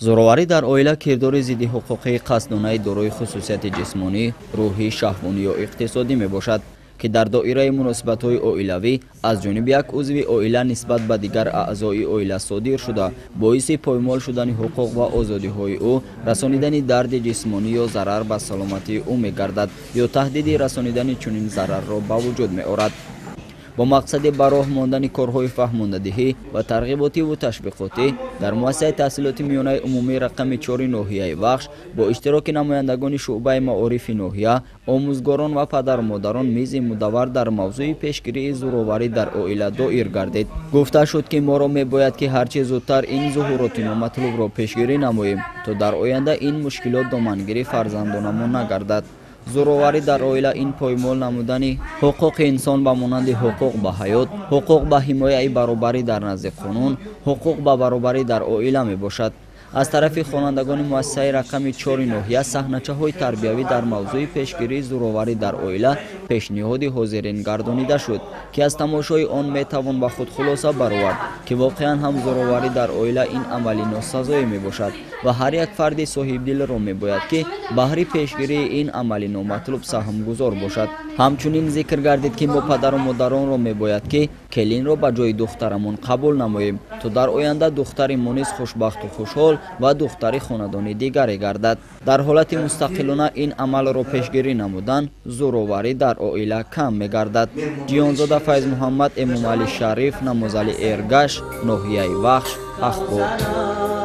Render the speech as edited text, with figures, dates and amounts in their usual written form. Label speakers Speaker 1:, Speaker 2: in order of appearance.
Speaker 1: Зӯроварӣ дар оила кирдори зиддиҳуқуқии қасдонаи дорои хусусияти ҷисмонӣ, рӯҳӣ, шаҳвонӣ ё иқтисодӣ мебошад, ки дар доираи муносибатҳои оилавӣ аз ҷониби як узви оила нисбат ба дигар аъзои оила содир шуда, боиси поймол шудани ҳуқуқ ва озодиҳои ӯ, расонидани дарди ҷисмонӣ ё зарар ба саломатии ӯ мегардад ё таҳдиди расонидани чунин зарарро ба вуҷуд меорад. Бо мақсади ба роҳ мондани корҳои фаҳмондадиҳӣ ва тарғиботиву ташвиқотӣ дар муассисаи таҳсилоти миёнаи умумии рақами 4 ноҳияи Вахш бо иштироки намояндагони шӯъбаи маорифи ноҳия, омӯзгорон ва падару модарон мизи мудаввар дар мавзӯи пешгирии зӯроварӣ дар оила доир гардид. Гуфта шуд, ки моро мебояд, ки ҳарчи зудтар ин зуҳуроти номатлубро пешгирӣ намоем, то дар оянда ин мушкилот домангири фарзандонамон нагардад. Зӯроварӣ дар оила ин поймол намудани ҳуқуқи инсон ба монанди ҳуқуқ ба ҳаёт, ҳуқуқ ба ҳимояи баробарӣ дар назди қонун, ҳуқуқ ба баробарӣ дар оила мебошад. Аз тарафи хонандагони муассисаи рақами 4 ноҳия саҳначаҳои тарбиявӣ дар мавзӯи пешгирии зӯроварӣ дар оила пешниҳоди ҳозирин гардонида шуд, ки аз тамошои он метавон ба худ хулоса баровард, ки воқеан ҳам зӯроварӣ дар оила ин амали носазое мебошад ва ҳар як фарди соҳибдилро мебояд, ки баҳри пешгирии ин амали номатлуб саҳмгузор бошад. Ҳамчунин зикр гардид, ки мо падару модаронро мебояд, ки келинро ба ҷои духтарамон қабул намоем, то дар оянда духтари мо низ хушбахту хушҳол ва духтари хонадони дигаре гардад. Дар ҳолати мустақилона ин амалро пешгирӣ намудан, зӯроварӣ дар оила кам мегардад. Ҷиёнзода Файзмуҳаммад, Эмомалӣ Шариф, Намозалӣ Эргаш, ноҳияи Вахш, Ахбор.